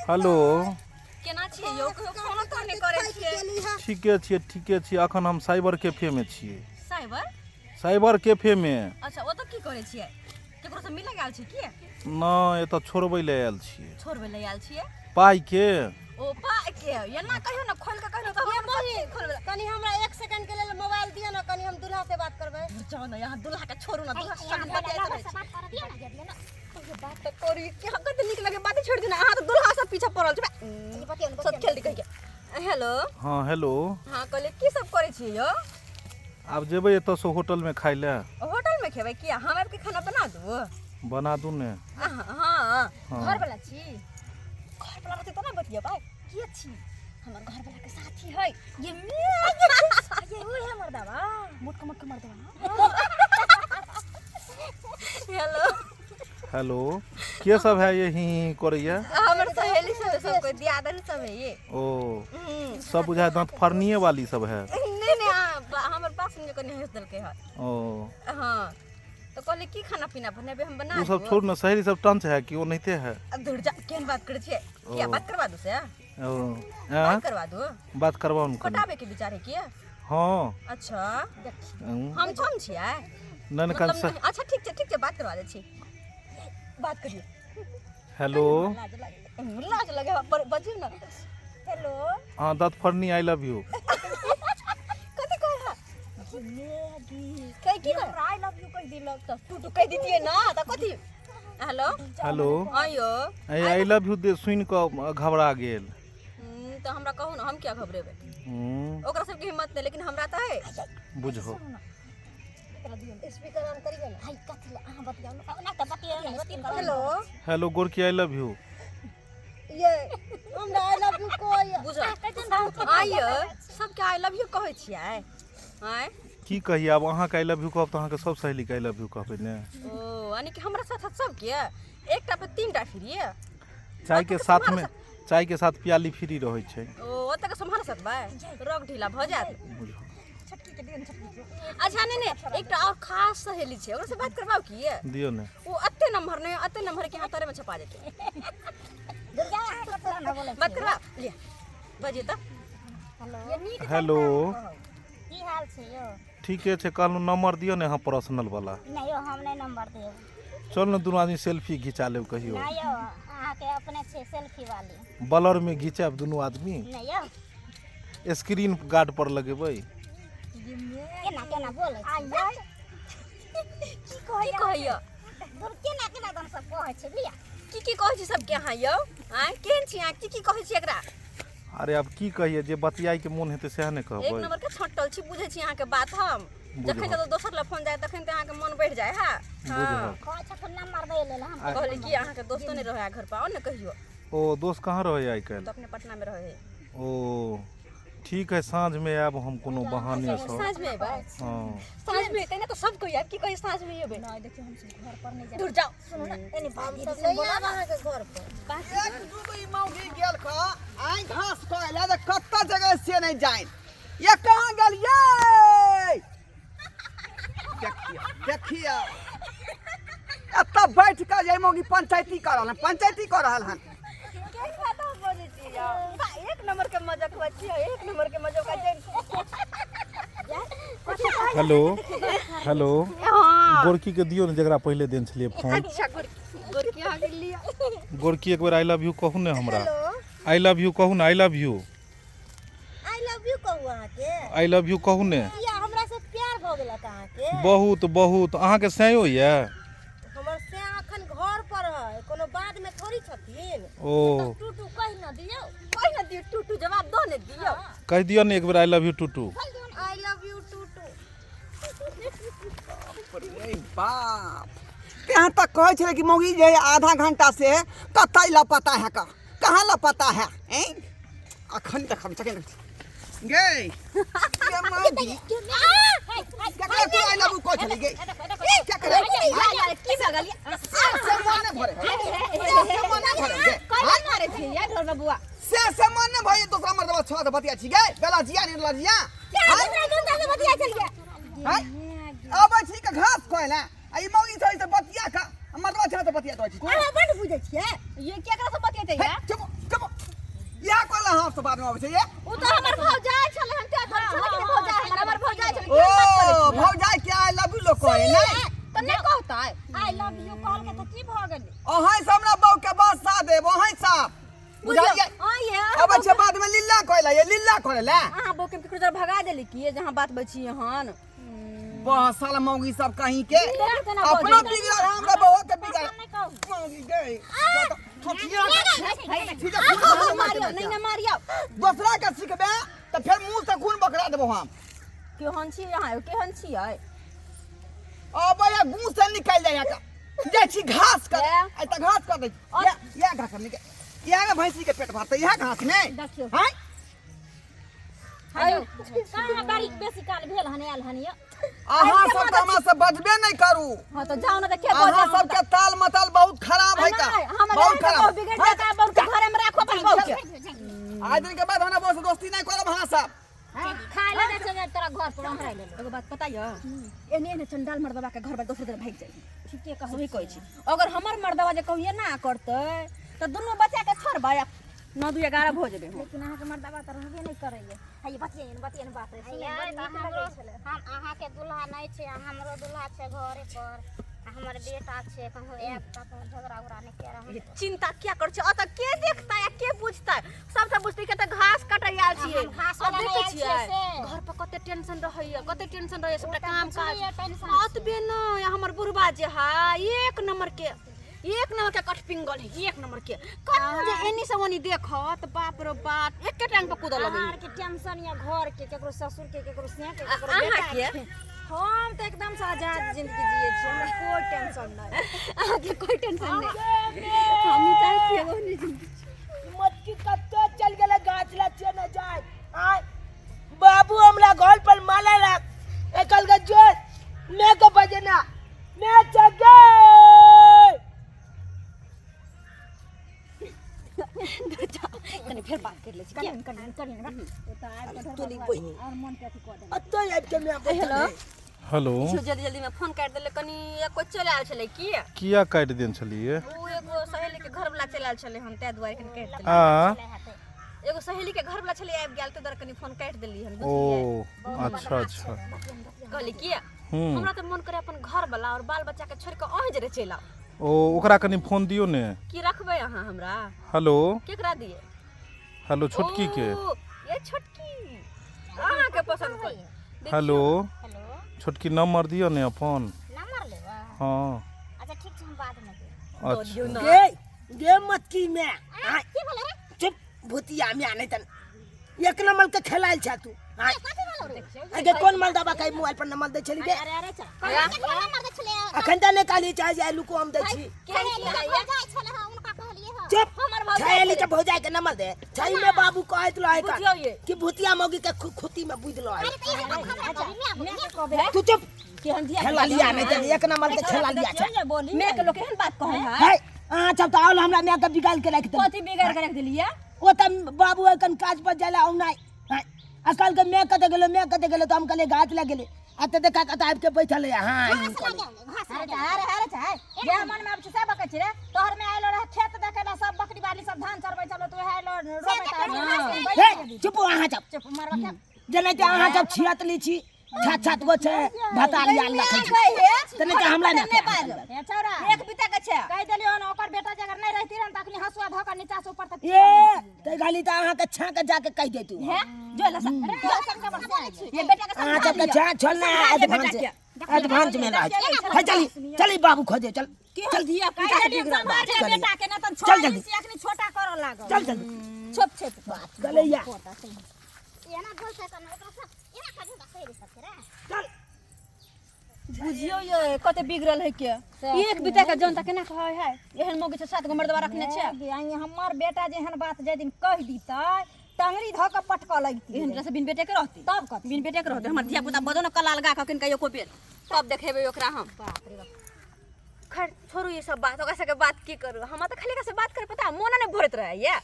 Hello. केना छियै यौ? कहियो फोनो तोन नहि करै छियै। ठीके छियै, ठीके छियै। अखन हम साइबर कैफेमे छियै। साइबर? साइबर कैफेमे। अच्छा, ओतऽ की करै छियै? केकरो से मिले गेल छी की? नहि, एतऽ छोड़बै लए आयल छियै। छोड़बै लए आयल छियै? पाइके। ओ पाइके एना कहियो ने, खोलि कऽ कहियो तऽ ये हम बहिन, खोलबै। कनी हमरा एक सेकंड के लेल मोबाइल दिअ ने, कनी हम दूल्हा से बात करबै। जाउ ने, यहाँ दूल्हा के छोड़ू ने, दूल्हा संग बतियाइत रहै छै। बात करऽ दियौ ने, दियौ ने। कहियो बात तऽ करी कि हम कते नीक लगे बाते छोड़ि दियौ ने। अहाँ तऽ दूल्हा सब पीछा पड़ल छै। बतियौ ने, सब खेल कहि के। हेलो। हँ, हेलो। हँ, कहलियै की सब करै छियै यौ? आब जेबै एतऽसँ होटलमे खाइ लए। होटलमे खेबै? किया, हम आबि के खाना बना दू? बना दू ने। अहाँ? हँ। हँ। घर वाला छी? घर वाला रहतै तऽ ने बतियेबै। के छी? हमर घर वाला के साथी है ये। ये ओ है मर्दवा, मोटका मोटका मर्दवा। हेलो। हेलो, के सब है ये ही ही करैया? हमर सहेली सब है, सब कोई दियादन सब है ये। ओ सब बुझाय दांत फरनीए वाली सब है। नहीं नहीं, हमर पास में कनी हंस देलकै है। ओ हाँ, तो कहली की खाना पीना बनेबे, हम बना ओ सब देबो। छोड़ न, सहेली सब टंच है कि ओ नहिते है? अब दूर जा, केहन बात करै छियै? किया, ओ। बात करवा दू से? ओ बात आँ? करवा दू? बात करवाओ न कनी। पटाबे के विचार है की? हाँ। अच्छा। हम्म, हम कम छियै? नहि नहि। मतलब कन नहीं। अच्छा, ठीक छै, ठीक छै, बात करवा दै छी, बात करियौ। हेलो। लाज लागे, लाज लगे, बजियौ ने। हेलो। हाँ, दाँत फरनी, I love you. कथी कहै है? कहि की हमरा I love you कहि दिलक। तऽ टू टू कहि दितियै ना तऽ कथी। हेलो। हेलो। हाँ यौ। I love you दे सुनि कऽ घबरा गेल। तऽ हमरा कहू ने, हम किया घबरेबै? ओकरा सबके हिम्मत नहि, लेकिन हमरा तऽ है। बुझहो। स्पीकर ऑन करियौ ने। हाय, कथी ले अहाँ बतियाउ ने, ओना तऽ बतियाउ ने, बतियाउ। हेलो। हेलो गोरकी, I love you. ये हमरा I love you कोई बुझल आइ यौ, सबके I love you कहै छियै आँय? की कही आब, अहाँके I love you कहब तऽ अहाँके सब सहेलीके I love you कहबै ने। ओ यानी कि हमरा साथ साथ सबके एकटा पे तीनटा फ्री। चाय के साथ में, चाय के साथ प्याली फ्री रहै छै। ओ ओतऽ के सम्हार सकबै, रोग ढीला भऽ जायत। बुझहो। छोटकी के दियौ ने, छोटकी के। अच्छा, नहि नहि, एकटा और खास सहेली छै, ओकरा से बात करबाउ की? दियौ ने। ओ एते नम्हर नहि, एते नम्हर के हाथ में छपा जेतै। दुर्गा, अहाँ कथी लए बोलै? बात करबा लिअ, बजिए तऽ। हेलो। ये नीक। हेलो। की हाल छै यौ? ठीके छै। कहलहुँ नंबर दियौ ने अहाँ पर्सनल वाला। नहि यौ, हम नहि नंबर देब। चल ने, दुनू आदमी सेल्फी घिचा लेब कहियो। नहि यौ, अहाँके अपने छै सेल्फी वाली। बलर में घिचायब दुनू आदमी। नहि यौ। स्क्रीन गार्ड पर लगेबै। केना केना बोलै छै? की कहैया? दूर, केना केना दम सब कहै छै लिया। की की कहै छी सबके अहाँ यौ? आँय, केहन छी अहाँ? की की कहै छी एकरा? अरे आब की कहिए, जे बतियाइ के मोन हेतै सएह ने एक कहबै। नंबर के छँटल छी, बुझै छी अहाँके बात हम। बुझब। जखन जब दोसर लए फोन जाय तखन तऽ अहाँके मन बढ़ि जाय है। हँ। बुझब। कहै छथुन नंबर दै लेल हम। कहली कि अहाँके दोस्तो नहि रहै घर पर, आउ ने कहियो। ओ दोस्त कहाँ रहै आइ काल्हि? तऽ अपने पटना मे रहै है। ओ ठीक है, साँझमे आयब हम कोनो बहाने से। साँझ मे एबै? हँ। साँझ मे एतै ने तऽ सब कोइ आयब। की कहै, साँझ मे एबै? नहि, देखियौ, हम सब घर पर नहि जायब। दूर जाउ। सुनू ने, एने हम भाभी सब दिसन नहि बोलाबऽ। आयब अहाँके घर पर। एक दूगो ई मौगी गेल क आइ घास कऽ एला तऽ कतऽ जगह से नहि जाइन। ये कहाँ गेल ये? देखियौ, देखियौ, एतऽ बैठ कऽ जे मौगी पंचायती कऽ रहल हन, पंचायती कऽ रहल हन। केहन बात अहाँ बजै छी यौ? बा, एक नंबर के मजाक छियै, एक नंबर के मजाक छै। Hello, hello. हँ। गोरकी के दियौ ने, जकरा पहिले देने छलियै फोन। अच्छा, गोरकी, गोरकी अहाँके लिअ। गोरकी, एक बेर I love you कहू ने हमरा। I love you कहू ने, I love you. I love you कहू अहाँके? I love you कहू ने। किया, हमरा से प्यार भऽ गेलक अहाँके? बहुत बहुत। अहाँके सैयो यऽ? हमर से अखन घर पर है, कोनो बाद में थोड़ी छथिन। ओ टू टू कहि न दियौ। कहि ने दियौ टू टू, जवाब दऽ ने दियौ। कहि दियौ ने एक बेर I love you to to. I love you to to. रे बाप, यहाँ तक कहै छलै कि मौगी जे है आधा घंटा से कतऽ लापता है, का कहाँ लापता है? हैं, अखन तक हम चकेन गे ये मौगी केकरा तू I love you कहै छली गे? केकरा? की भऽ गेल? से मन नहि भरे, से मन नहि भरे गे। कहि मारै छी यार ढोल बबुआ? से मन नहि भरे, दोसरा मर्दबा छह तऽ बतिया छी गे। बेला जिया नहीं लजिया हैं, आबै छी के घास खोए आ ई मौगी छै से बतिया का मर्दबा छै तऽ बतिया कहै छी तू। अहाँ बड्ड बुझै छियै। ये केकरा से बतियेतै हे, यार? चुप चुप। से बाद में आबै छै ये? उ तऽ हमर भौजाई छलै हम तऽ छलै कि भौजाई हमर भौजाई छलै। ओ भौजाई के I love you लोग कहे नहीं? तऽ नहि कहतै I love you कहल के तऽ की भऽ गेलै? अहाँ से हमरा बहू के बसा देब अहाँ साहब बुझलियै? आइए अबै छै बाद में लीला कहै ला ये लीला कहै ला। अहाँ बहू के केकरो जर भगा देली की जे अहाँ बात बची हन? बहसल मौगी सब कहीं के अपनो बिगड़ल हमरा बहू के बिगड़ल मौगी गई ठीक है मारियो नहीं ना मारियो। दोसरा के सिखबे तऽ फेर मुंह से खून बकरा देबो हम। केहन छी अहाँ? केहन छियै? अब या मुंह से निकल जाय का जाइ छी घास कर आइ तऽ घास कर दै छी या घास निकल इएह में भैंसी के पेट भरतै इएह घास में। देखियौ हैं हेलो कहाँ बारीक बेसी काल भेल हन आयल हन यो? अहाँ सब तऽ हमरा से बजबे नहीं करू। हां तऽ जाउ ना तऽ के अहाँ सब के ताल मताल बहुत खराब है का बहुत खराब। बिगड़ जाता बहू के घरे में राखो अपन बहू के। आज दिन के बाद हमरा बहू से दोस्ती नहीं करब अहाँ सब। खाय ले जाइ छै तोरा घर पर हमरा ले एगो बात पता य एने एने चंडाल मर्दवा के घर पर दोसर दिन भागि जाइ। ठीके कहै सही कहै छी। अगर हमर मर्दवा जे कहिए ना करतै तऽ दुनू बच्चा के छोड़बै 9 2 11 भऽ जेबै हम। लेकिन अहाँके मर्दवा तऽ रहबे नहि करैए। है बतियन बतियन बात है सुनै बड़ नीक लगै छलै। हम अहाँके दूल्हा नहि छै, हमरो दूल्हा छै घरे पर, हमर बेटा छै, कहूँ आयब तऽ कहूँ झगड़ा उगड़ा नहि करब। चिंता किया करै छै? ओतऽ के देखतै आ के बुझतै? सब तऽ बुझतै के तऽ घास कटै आयल छियै। हम घास वाला देखै नहि आयल छियै छियै से। घर पर कते टेंशन रहैया, कते टेंशन रहैया सबटा काम काज। टेंशन ओतबे नहि हमर बुढ़बा जे है एक नंबर के कठपिंगल है, एक नंबर के। कखनो जे एनी से ओनी देखत बाप रे बाप एके टांग पर कूदऽ लगै। अहाँ के टेंशन या घर के केकरो ससुर के केकरो सिया के केकरो अहाँ बेटा के? के। हम तऽ एकदम से आजाद जिंदगी जिए छी, हमरा कोई टेंशन नहीं। अहाँ के कोई टेंशन नहीं। हमहूँ चाहै छियै ओहने जिंदगी। मटकी कत्तो चल गेलै गाछ लग न जाय। आय बाबू हमरा घर पर माला रख एकल के जोर मैं को बजना मैं चगे। कनी फेर बात कर लै छी। करियन करियन करियन तोनी बहिनी और मन पे अथी कऽ देबै। अतो आबि के मैं हेलो हेलो जल्दी जल्दी में फोन काटि देले। कनी कोई चलि आयल छलै की? किया काटि देने छलियै? उ एगो सहेली के घर वाला चलि आयल छलै हन ताहि दुआरे कनी काटि देलियै। आ एगो सहेली के घर वाला छलै आबि गेल ताहि दुआरे कनी फोन काटि देलियै हन। ओ अच्छा अच्छा कहली की हमरा तऽ मन करे अपन घर वाला और बाल बच्चा के छोड़ि कऽ अहीं जरे चलि आउ। ओ ओकरा कनी फोन दियौ ने। की रखबै अहाँ हमरा? हेलो केकरा दियै? हेलो छोटकी के। ये छोटकी अहाँ के पसंद कर। हेलो छोटकी नंबर दियौ ने अपन। नंबर लेबै? हाँ अच्छा ठीक छै हम बाद में देब। अच्छा गे गे मटकी में की भेलै रे? चुप भूतिया में नहीं तन एक नंबर के खेलायल छ तू। अगे कोन मर्दवा के मोबाइल पर नंबर दै छली गे? अरे अरे चल नंबर दै छलै? अखन तऽ नहि कहली चाहे जे लुको हम दै छी। चुप छैली के भौजाई के नंबर दे। छै में बाबू कहैत रहे का कि भूतिया मौगी के खुती में बुझ लो। तू चुप खेला लिया नहीं त एक नंबर के खेला लिया छै। मैं के लोग केहन बात कहै है? है अहाँ सब तऽ आओल हमरा माय के बिगाड़ के राखि देली। कथी बिगाड़ के राखि देलियै? ओ तऽ बाबू एखन काज पर जाय ला औ नहि। आ कल के मैं कतऽ गेलो मैं कतऽ गेलो तऽ हम कहलियै गाछ लग गेलै। आ तऽ देखा कतऽ आबि के बैठल है। हाँ अरे अरे अरे चाहे जे मन में आबै छै से बकै छी रे। तोहर में आइलो रहे खेत देखे ला सब बकरी बाली सब धान चरबै छलो तू आइलो रोपै त हे चुप अहाँ सब चुप मरवा के जेना कि अहाँ सब छियतली छी छत छत गो छै भताली आल रखै छी तऽ नहि तऽ हमरा नहि बाजो हे छौरा एक बिता के छै कहि देलियो हन ओकर बेटा जे अगर नहि रहती रहन त अखनी हंसुआ धऽ के नीचा से ऊपर तक ए तै गाली तऽ अहाँके छाँ के जाके कहि देतू। हे जो लसा ये बेटा के अहाँ सबके छाँ छोल ना एडवांस एडवांस में रह है। चली चली बाबू खोजे चल चल धिया पुता के बिगड़ल सम्हार ले बेटा के ना त चल जल्दी। छोड़ अखनी छोटा करऽ लागल। चल जल्दी छोप छोप बात गलैया एना बोलतै त ओकरा सब एना करू त कहि सब रे। चल बुझियो ये कते बिगड़ल है के एक बिता के जनता केना कहै है? एहन मौगी छै 7 गो मर्दवा रखने छै। हमर बेटा जे एहन बात जे दिन कहि दितै टंगरी धऽ के पटकऽ लगती। एहन बेटा से बिन बेटे के रहती तब कथी? बिन बेटे के रहती। हमर धिया पुता बजो न कलाल गा कऽ कहियो को बेर तब देखेबै ओकरा हम। बाप रे बाप खैर छोड़ू ये सब बात, ओकरा सबके बात की करू। हमरा तऽ खाली एकरा से बात करे पता मोने नहि भरैत रहैया।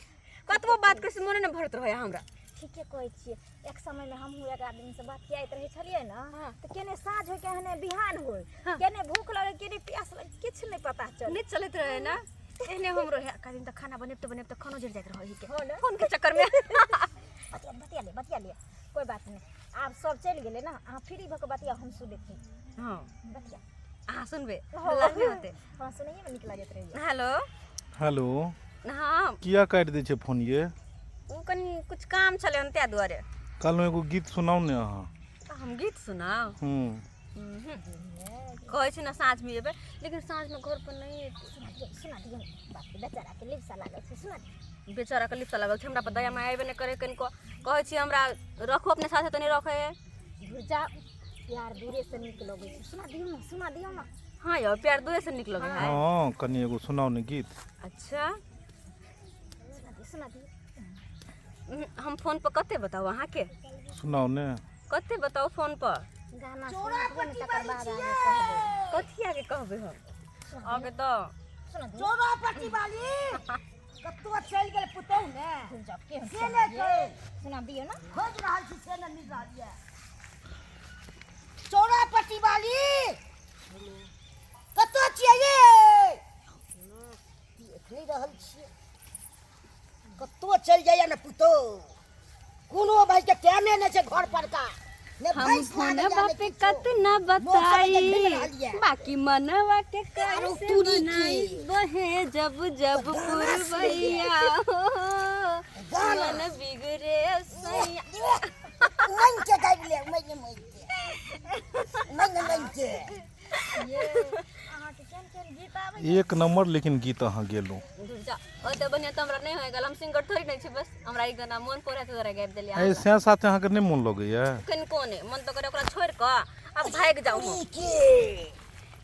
कतबो बात करै से मोने नहि भरैत रहैया हमरा। ठीके कहै छियै। एक समय में हमहूँ एक आदमी से बतियाइत रहै छलियै ने तऽ केने साँझ होय केने बिहान होय केने भूख लगे केने प्यास लगे किछु नहि पता चलै नहि चलैत रहै ना। एहने हमरो है कादिन त खाना बनेबते बनेबते खानो जरि जाइत रहै के फोन के चक्कर में। बतिया बतिया ले, बतिया ले, कोई बात नहीं। आब सब चलि गेलै ने, अहाँ फ्री भऽ कऽ बतिया, हम सुनैत छी। हाँ बतिया, अहाँ सुनबै? लाज नहि होतै? हँ, सुनैएमे नीक लागैत रहैए। हेलो। हेलो। हाँ। किया काटि दै छै फोन ये? ओ कनि कुछ काम छलै हन ताहि दुआरे। कहलहुँ एगो गीत सुनाउ ने अहाँ। हम गीत सुनाउ? हूँ। कहै छी ने साँझमे एबै, लेकिन साँझमे घर पर नहि एतै। सुना दियौ, सुना दियौ। बाप रे, बेचाराके लिप्सा लागल छै, सुना दियौ। बेचाराके लिप्सा लागल छै, हमरा पर दया माया अयबे नहि करै कनिको। कहै छी हमरा रखू अपने साथे तऽ नहि रखै है। धुर जा, प्यार दूरेसँ नीक लगै छै। सुना दियौ ने, सुना दियौ ने। हाँ यौ, प्यार दूरेसँ नीक लगै है। हँ, कनि एगो सुनाउ ने गीत। अच्छा, सुना दियौ, सुना दियौ। हम फोन पर कते बताउ अहाँके? सुनाउ ने। कते बताउ फोन पर? गाना सुना दियौ ने, तकर बाद आगे कहबै। कथी आगे कहबै हम? आगे तऽ सुना दियौ। चोरापट्टी वाली कतौ चलि गेल पुतहु ने। धुर जाउ, केहन से नहि छै। सुना दियौ ने। खोजि रहल छी से नहि मिल रहल यऽ। चौरापट्टी वाली कतऽ छियै ये? देख नहि रहल छियै, कतौ चलि जाइए ने पुतहु। कोनो भाई के टाइमे नहि छै घर पर का ने। हम भैंस फोन लागैया ने पे किछो। कतना मौसम के घुमि बताई रहल ये। बाकी मनवा के आरो कैसे तूरी की। मनाई, बहे जब जब गाना पुरवैया हो, गाना। मन बिगड़े सैया। मन के गाबि ले, मन मन के, मन मन के। अहाँके केहन केहन गीत आबै? एक नंबर लेकिन गीत अहाँ गेलहुँ। दूर जा, ओते बढ़िआँ तऽ हमरा नहि होइ गेल। हम सिंगर थोड़ी नहि छी, बस हमरा ई गाना मोन पड़े तऽ तोरा गाबि देलियै। एहि सएह साथे अहाँके नहि मोन लगैया? कनिको नहि मन तऽ करे ओकरा छोड़ि कऽ आब भागि जाउ हम। के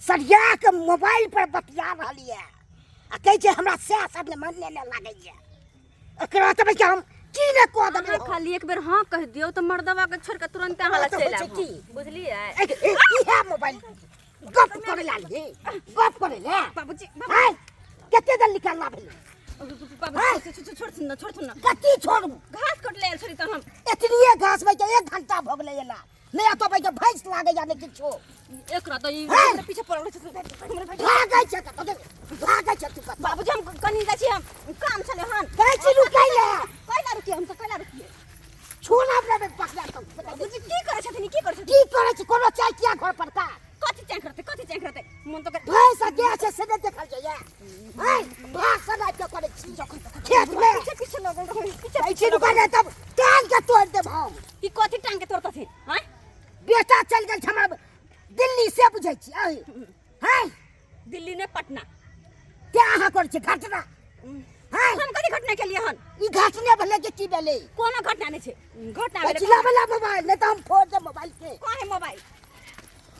सरिया के मोबाइल पर बतिया रहल ये आ कहै छै हमरा सएह सब ने मन नहि लागैया। एकरा तऽ भैया हम की ने कऽ देबै। अहाँ खाली एक बेर हाँ कहि दियौ तऽ मर्दवा के छोड़ि कऽ तुरन्ते अहाँ लग तऽ चलि होइ छै आयब की? हम। बुझलियै? इएह मोबाइल गप करै ला, गप करै ले। बाबूजी। हाय, कते देर निकालना भेलै? बाबूजी, छोड़थुन ने, छोड़थुन ने। कथी छोड़ू? घास कटले आयल छली तऽ हम। एतनिए घास भैया 1 घंटा भऽ गेलै एला नहि एतऽ भैया भैंस लागैया नहि किछो। एकरा तऽ ई हे! हमरा पीछे पड़ल रहै छै। हमरा भागि- भागै छै कतऽ भागै छै तू कतऽ? बाबूजी, हम कनि जाइ छी, हम काम छलै हन। कहै छी रुकै ले। कैला रुकिए हम? तऽ कैला रुकिए? छोड़ अपना पकड़ा तो। बाबूजी, की करै छथिन? की करै छथिन? की करै छी? कोनो चाय किया घर पर का? कथी चैंक रहतै? कथी चैंक रहतै? मन तऽ भैंस आ गाय छै से नहि देखल जाइए? हैं, भाषण आबि कऽ करै छी खेत में। पीछे पीछे लगल रहै, पीछे। कहै छी रुकै नहि तब टांग के तोड़ि देब हम। ई कथी टांग के तोड़तथिन? हैं, बेटा चलि गेल छै हमर दिल्ली से, बुझै छी? हैं, दिल्ली ने पटना। क्या अहाँ करै छी घटना? हैं, हम कथी घटना केलियै हन? ई घटने भेलै कि की भेलै? कोनो घटना नहि छै, घटना भेलै। कथी लाबे मोबाइल, नहि तऽ हम फोड़ देब मोबाइल के। कहाँ है मोबाइल?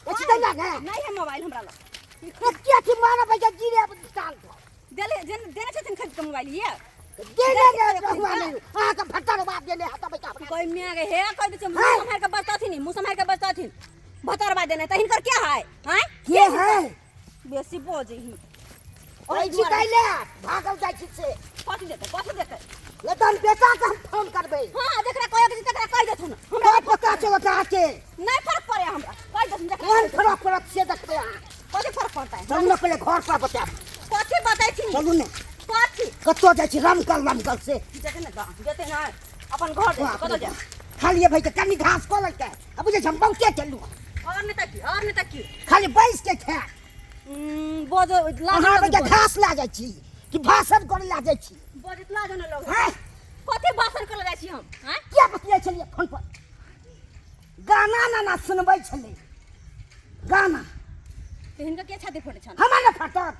कथी दैला ने? नहीं है मोबाइल हमरा लग। किया की मारब भैया गिरे निकाल दो। देले देने छथिन खरीद के मोबाइल ये। देने ने रहुआ नहीं, अहाँके भट्टर बाप देने हाथ भैया। कोई मियाँ के हे कह दै छै, मुँह सम्हारि के बजतथिन, मुँह सम्हारि के बजतथिन। भतरबा देने तऽ हिनकर क्या है? हैं, के है? बेसी बजै ही। कहै छी कैले भागल जाइ छी से। कथी देतै? कथी देतै? नहि तऽ हम बेटाके हम फोन करबै। हाँ, जकरा कहै के छै तकरा कहि देथुन। हमरा का पता चलत अहाँके? नहि फर्क पड़े हमरा, कहि देथुन जकरा। कोन फरक पड़त से देखबै अहाँ। कथी फर्क पड़तै? चलू ने पहिले घर पर बतायब। कथी बतैथिन? चलू ने। कथी? कतऽ जाइ छी रमकल रमकल से? जते ने जते ने अपन घर जाइ छी, कतऽ जाय? खाली भाई के कनि घास कऽ लेलकै आ बुझै छी हम बहुते चलू। और नहि तऽ की? और नहि तऽ की? खाली बैस के खाय। बज लाज। अहाँ भैया घास लए जाइ छी कि भाषण करै लए जाइ छी? बजत लाज नहि लगै? हैं, कथी भाषण करऽ जाइ छी हम? हैं, किया बतियाइ छलियै फोन पर? गाना नाना सुनबै छलै गाना। तऽ हिनका के छाती फोड़ै छनि? हमरा नहि फटत,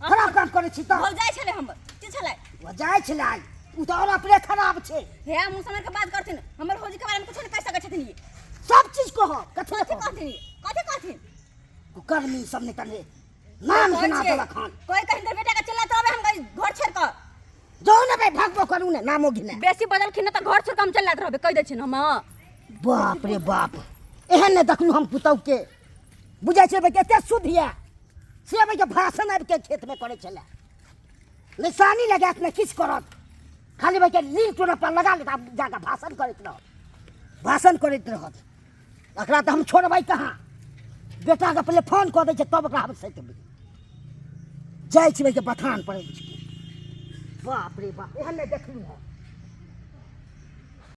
खराब काम करै छी तऽ। भौ जाइ छलै हमर के छलै? ओ जाइ छलै, ओ तऽ आओर अपने खराब छै। हे, मुँह सम्हारि के बात करथिन। हमर भौजी के बारे में कुछो नहि कहि सकै छथिन ई। सब चीज कहब, कथी कथी कहब? कहथिन ई? कथी कहथिन? कुकर्मी सब ने तने नाम कहै सुना छियै, देलक हन। कोई कहीं हिनकर बेटा के चिल्लाइत रहबै, हम कहीं घर छोड़ि कऽ जाउ ने भाई, भागबो करू ने नामो घिने। बेसी बजलखिन ने तऽ घर छोड़ि कऽ हम चिल्लाइत रहबै, कहि दै छियनि हम। बाप रे बाप, एहन नहि देखलहुँ हम पुतहु के। बुझै छै भाई एते शुद्ध यऽ से भाई भाषण आबि के खेतमे करै छलै। निशानी लगायत ने किछु करत, खाली भाई के लील टोना पर लगा लेत आ जाकऽ भाषण करैत रहत, भाषण करैत रहत। एकरा तऽ हम छोड़बै कहाँ? बेटाके पहिले फोन कऽ दै छै तब ओकरा हम सैतबै। जाइ छी के बथान पड़ै छी। बाप रे बाप, एहन नहि देखलहुँ हँ।